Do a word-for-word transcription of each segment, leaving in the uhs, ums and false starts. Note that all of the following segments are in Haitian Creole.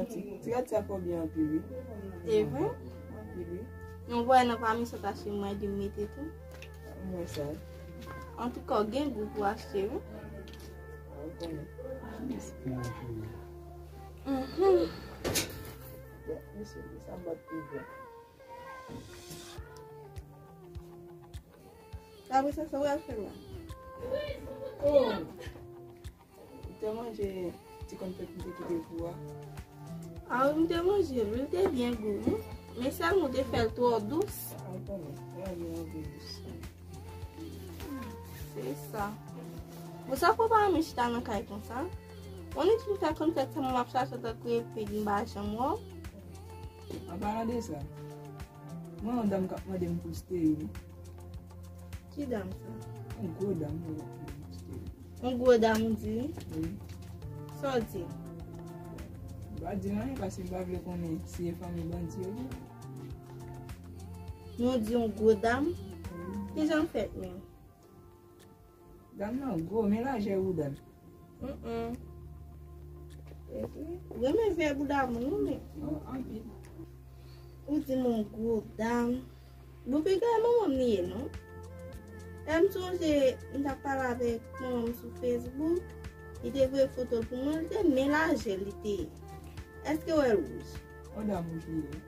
Ti, ti gad sa fò byen anpil, wi. E vre? Anpil, wi. Nou voye nan pami sa ta che mwen di mete tou. Mwen sa. Antouka, w gen gou pou achte, wi. Ah, w konnen. Mhm. Bon, mesye, sa m bat pi byen. Apre sa, sa w al fè la? Oh! Ou te manje ti kònfèt m te kite pou ou a? A wi, m te manje l, wi, l te byen gou, wi. Men sèlman ou te fè l twò dous. A, ou konnen, mwen renmen anvi dous. Se sa. Bon, sa fè w pa renmen chita nan kay konsa? Ou nèk fin fè kònfèt sa, m ap chache w tankou epi m pa janm wè w. An palan de sa, mwen yon dam k ap mande m pou steril. Ki dam sa? Yon gwo dam, wi, pou steril. Yon gwo dam, ou di? Wi. Sa w di? M pa di anyen, paske m pa vle konnen si e fanmi bandi yo ye. Nou di yon gwo dam? Wi. Kijan l fèt menm? Dam nan gwo, men lajè bouda l. Mm. Ou renmen vye bouda moun, wi, men. Oh, anpil. Ou di m yon gwo dam. Bon, piga e manman m li ye, non? E m sonje, m t ap pale avèk manman m sou Facebook. Li te voye foto l pou mwen, li te men lajè l, li te ye. Èske w wè l wouj? Yon dam wouj li ye.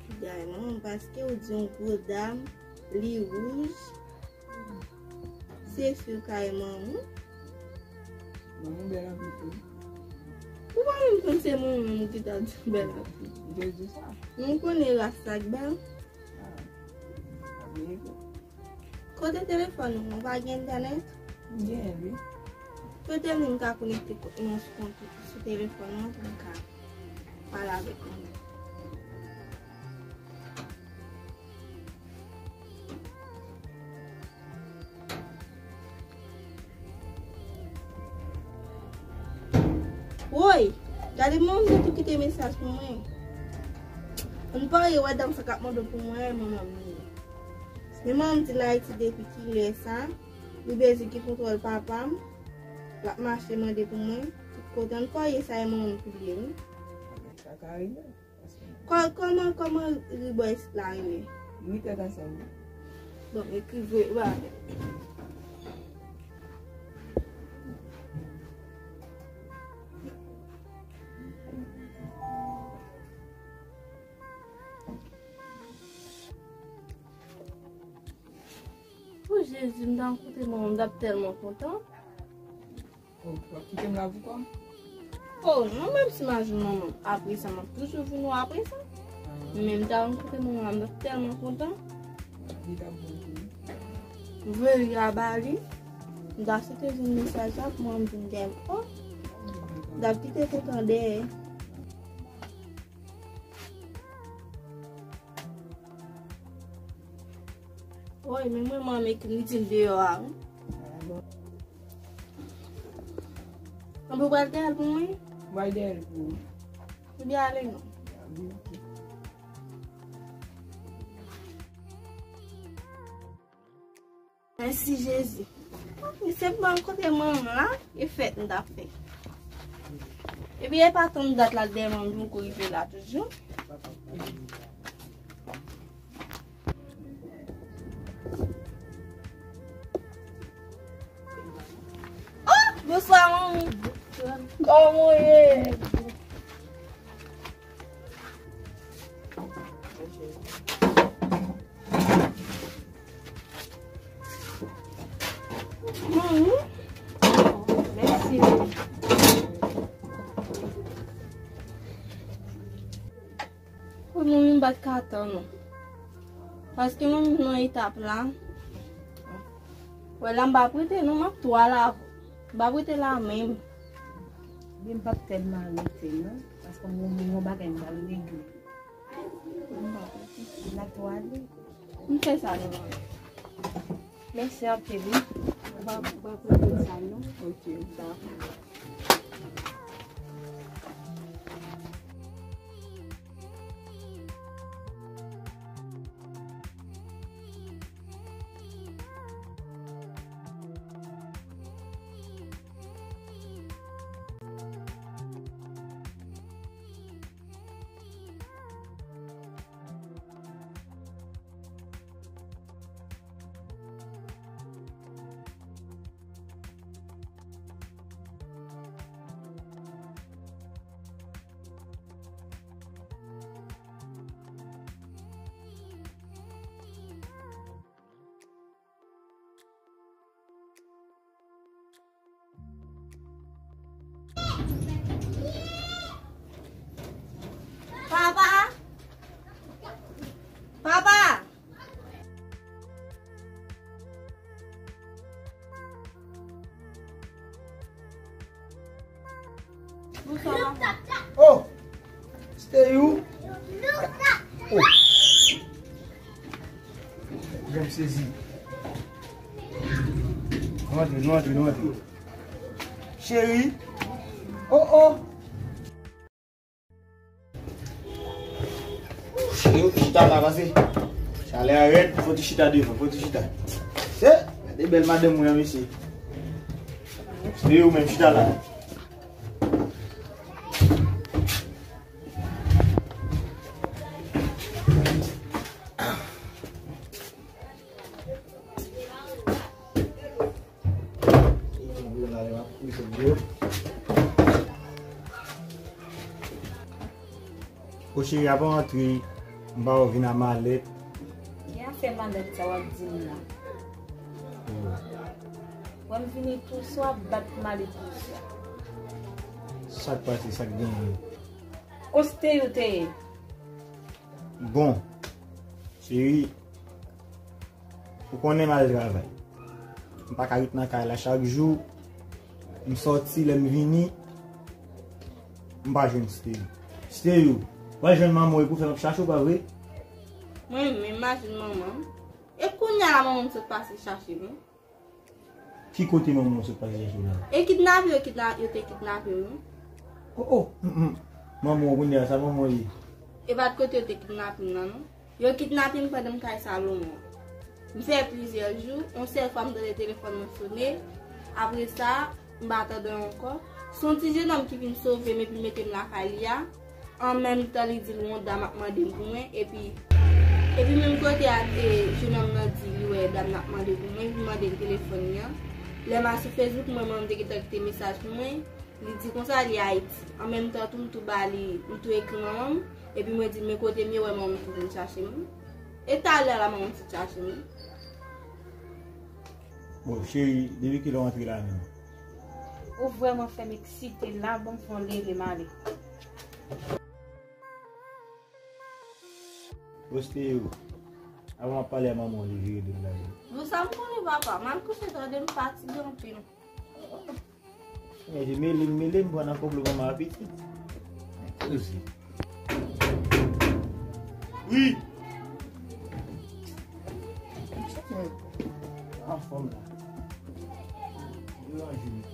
Piga e manman m, paske ou di yon gwo dam, li wouj. Se si w ka e manman. Manman bèl anpil tou. Ou pa menm konn se manman m ki ta di bèl anpil. M te di sa. Nou konnen ras la k bèl. Ah, pa bliye tou. Kote telefòn ou? Ou pa gen entènèt? M gen, wi. Prete m, m ka konekte kont mwen sou kont ou sou telefòn mwen pou m ka pale avèk ou. Woy! Gade manman m tou kite mesaj pou mwen. Ann parye wè dam sa k ap mande pou mwen, manman m li ye. Men manman m di l Ayiti depi kilè sa, li bezwen gen kontwòl papa m, l ap mache mande pou mwen tout kote. Ann parye sa e manman m ki li ye, wi. Sa ka rive. Kò-, kòman, kòman ribò isit la rele? Ri Tèt Ansanm. Bon, ekri vre, ba. O Jezi, m ta rankontre manman m, m t ap tèlman kontan. Oh, w ap kite m la pou kò m? Oh, non, menm si m a jwenn manman m apre sa, m ap toujou vin wè apre sa. Ah. Men m ta rankontre manman m, m t ap tèlman kontan. Li t ap bon pou ou. Voye ri a ba li. M ta swete jwenn mesaj la pou mwen, m vin gen, oh, m t ap kite kontan dèyè. Woy, men mwen, manman m ekri m deyò a, wi. Anben, ou pral dèyè l pou mwen? M pral dèyè l pou ou. Ebyen, ale non. Mèsi, Jezi. Misye pran kote manman m la, e fèt m t ap fè. Epi e pa tann dat la dèyè manman m pou rive la toujou. Oh, bonswa, manmi. Kòman w ye? Manmi. Mèsi. Pou nou menm pa t ka tann ou. Paske nou menm nan etap la. Wè la m pa prete non, m ap tou al avè w. M pa prete la menm. Men m p ap tèlman rete non. Paske m gen yon bagay m pral regle. M pa prete. M ap tou ale. M fè sa non. Mèsi anpil wi. Ou pa, ou pa prete sa non. Ok. Dakò. Nou antre, nou antre. Cheri. Oh, oh. Cheri, chita la, pase. Chalè a rèd, fò ti chita devan, fò ti chita. Se, gade bèl madanm mwen an, mesye. Se ou menm, chita la. O cheri, avan antre, m pa wè w vin a malèt. Ki afè malèt sa w ap di m nan? Wè m vini tou swa, bat malèt tou swa. Sa k pase, sa k genyen? Kote w te ye? Bon, cheri, ou konnen m al travay. M pa ka ret nan kay la chak jou. M sòti, lè m vini, m pa jwenn Steyou. Steyou, w al jwenn manman w epi w fè m ap chache w, pa vre? Mwen menm, m pa jwenn manman m. E kounye a la manman m sot pase chache m wi. Ki kote manman w sot pase chache w la? E kidnape yo, kidna-, yo te kidnape m wi. Oh, oh, mm, mm. Manman w kounye a, sa manman w ye? E pa t kote yo te kidnape m nan non. Yo kidnape m pandan m kay Salomon. M fè plizyè jou, yon sèl fwa m tande telefòn mwen sone. Apre sa, m pa tande l ankò. Se yon ti jennonm ki vin sove m epi l mete m lakay li a. An menm tan, li di l yon dam ap mande m pou mwen, epi, epi menm kote a, e, jennonm nan di li wè dam nan ap mande pou mwen, li mande l telefòn li an. Lè m al sou Facebook, mwen, mwen, m te gentan kite mesaj pou mwen. Li di konsa li Ayiti. An menm tan tou, m tou ba li, m tou ekri manman m. Epi mwen di l, men kote m ye, wè manman m tou vin chache m. E talè la manman m sot chache m. Bon, cheri, depi kilè w antre la menm? Ou vrèman fè m eksite la, ban m fè yon lele m ale. Poste yo. Avan m ap pale a manman w, li vire do l lage. Bon, sa m konnen papa, m al kouche tande m fatige anpil. Mèt mele m, mele m, pran nan konplo manman a pitit. Koze. Wi. Anfòm la. Yo an jounen.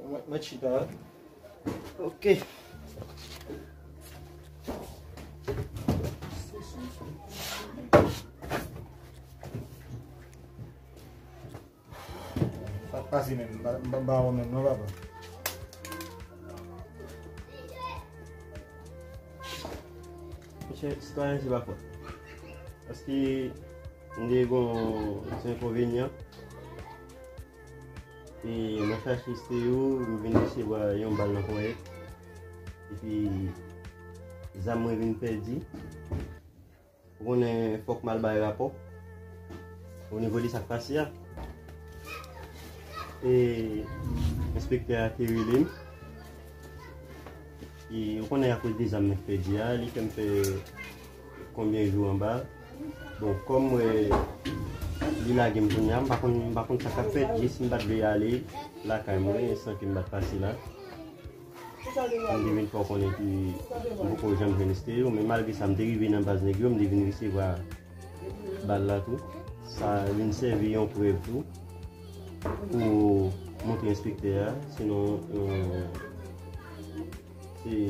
Mwen, mwen chita. Ok. Sa k pase menm? M pa, m pa, m pa wè menm non, papa. Mesye, sitwayen, se pa fòt. Paske m te gon ti enkonvenyan. E nan chache Steyou, m vin resevwa yon bal nan ponyèt. Epi zam mwen vin pèdi. Ou konnen fòk m al bay rapò o nivo de sa k pase a. E enspektè a te rele m. E ou konnen akoz de zam mwen pèdi a, li fè m fè konbyen jou anba. Bon, kòm, e, li lage m kounye a, m pa konn, m pa konn sa k ap fèt, jis m pa t vle ale lakay mwen san ke m pa t pase la. M te vin fè w konnen ke m poko janm jwenn Steyou, men malgre sa, m te rive nan baz nèg yo, m te vin resevwa bal la tou. Sa vin sèvi yon prèv tou pou montre enspektè a, sinon, e, se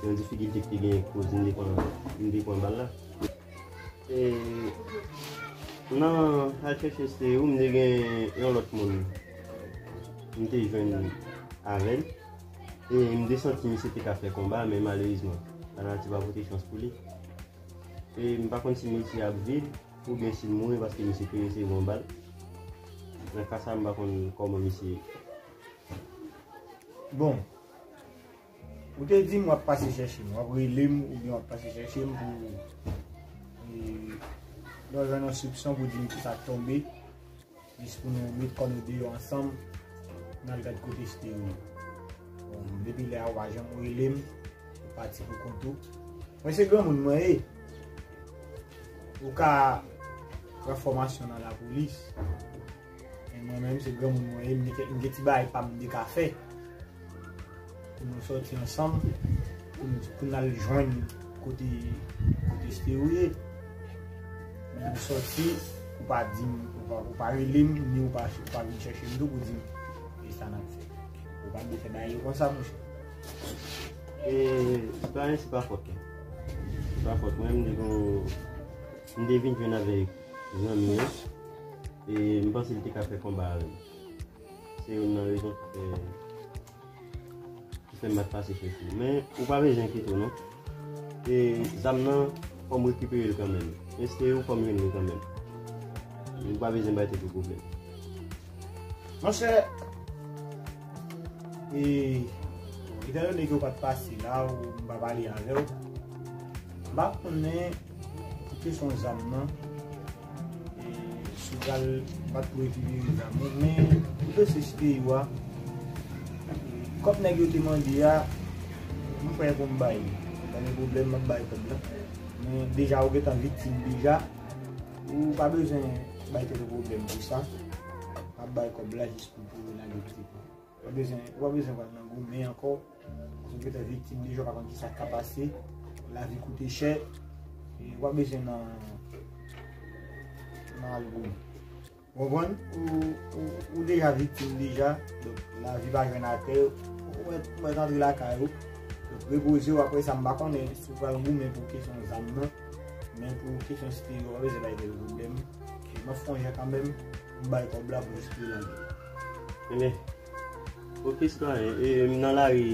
yon difikilte ki te genyen ki koz m te pran, m te pran bal la. E nan al chèche Steyou, m te gen yon lòt moun m te jwenn avè l. E m te santi misye te ka fè konba, men malerezman, lanati pa pote chans pou li. E m pa konn si misye ap viv oubyen si l mouri paske misye te resevwa yon bal. Nan ka sa, m pa konn kòman misye ye. Bon, ou te di m w ap pase chèche m, w ap rele m oubyen w ap pase chèche m pou, e, lè w jwenn yon soupson pou di m kisa k tonbe, jis pou nou met kò nou deyò ansanm, n al gad kote Steyou ye. Depi lè a ou pa janm rele m, ou pati pou kont ou. Mwen se granmoun mwen ye. Ou ka pran fòmasyon nan lapolis. Men mwen menm se granmoun mwen ye, m gen, m gen ti bagay pa m m te ka fè. Pou nou sòti ansanm, pou nou, pou n al jwenn kote, kote Steve ye. Men nou sòti, ou pa di m, ou pa, ou pa rele m, ni ou pa, ou pa vin chèche m tou pou di m, e sa n ap fè. Ou pa dwe fè bagay yo konsa, monchè. E, se pa, se pa fòt mwen. Se pa fòt mwen, m te gon, m te vin jwenn avèk zanmi an. E m panse li te ka fè konba avè m. Se youn nan rezon ki fè, ki fè m bat pase chèf li. Men, ou pa bezwen enkyete w non. E zam nan, fò m rekipere l kanmenm. Enste yo, fò m jwenn li kanmenm. Ou pa bezwen bay tèt ou pwoblèm. Monchè, e, etandone ke w pa t pase la, ou m pa pale avè w, m pa konnen pou kesyon zam nan, e, si w pral bat pou rekipere zam ou, men pou dosye Steve a, e, kòb nèg yo te mande a, m prè pou m bay li. Pa gen pwoblèm, m ap bay kòb la. Men deja ou gentan viktim deja, ou pa bezwen bay tèt ou pwoblèm pou sa. M ap bay kòb la jis pou, pou lage pitit mwen. Ou pa bezwen, ou pa bezwen pral nan goumen ankò. Paske w gentan viktim deja, w pa konn kisa k ka pase. Lavi koute chè. E ou pa bezwen nan, nan al goumen. Ou konprann? Ou, ou, ou deja viktim deja. Donk, lavi pa jwenn atè. Ou mèt, ou mèt antre lakay ou. Donk, repoze w. Apre sa, m pa konnen si w pral goumen pou kesyon zam nan. Men pou kesyon Steve, ou pa bezwen bay tèt ou pwoblèm. M ap fè yon jan kanmenm. M bay kòb la pou Steve lage. Ebyen, oke, sitwayen, e, m nan lari,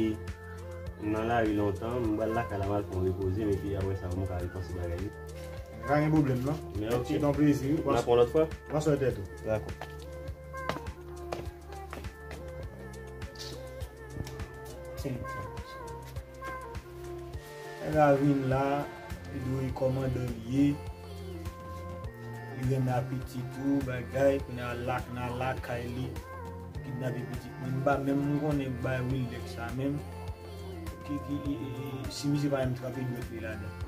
m nan lari lontan, m pral lakay la, m al pran repoze m, epi apre sa, m ka repanse bagay yo. Pa gen pwoblèm, non. Men oke. Se yon plezi, wi. N ap yon lòt fwa? Pran swen tèt ou. Dakò. Nèg la vin la, li dwe kòmandan li ye. Li renmen a pitit ou, bagay, kounye a lak nan lakay li, kidnape pitit mwen. M pa menm m konnen bay Wildex sa menm. Ki, ki, e, e, e, si misye pa menm tranpe dwèt li ladan.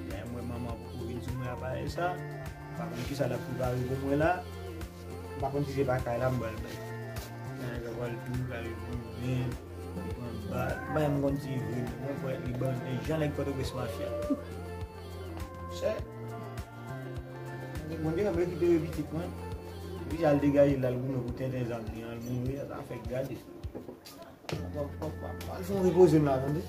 Lè m wè manman poko vin sou mwen a bagay sa, m pa konn kisa l ap prepare pou mwen la. M pa konn si se pa kay la m pral bay. Nèg la pral tou, pral goumen, li pran bal. M pa menm konn si vre non, mwen kwè li bande, jan nèg Pòtoprens mafya. Chè. Bondye kanpe kite yo pitit mwen. Li al degaje l al goumen pou tenten zam li an, al mouri, sa fè gade. Bon, bon, bon, al fè yon repoze m la, tande.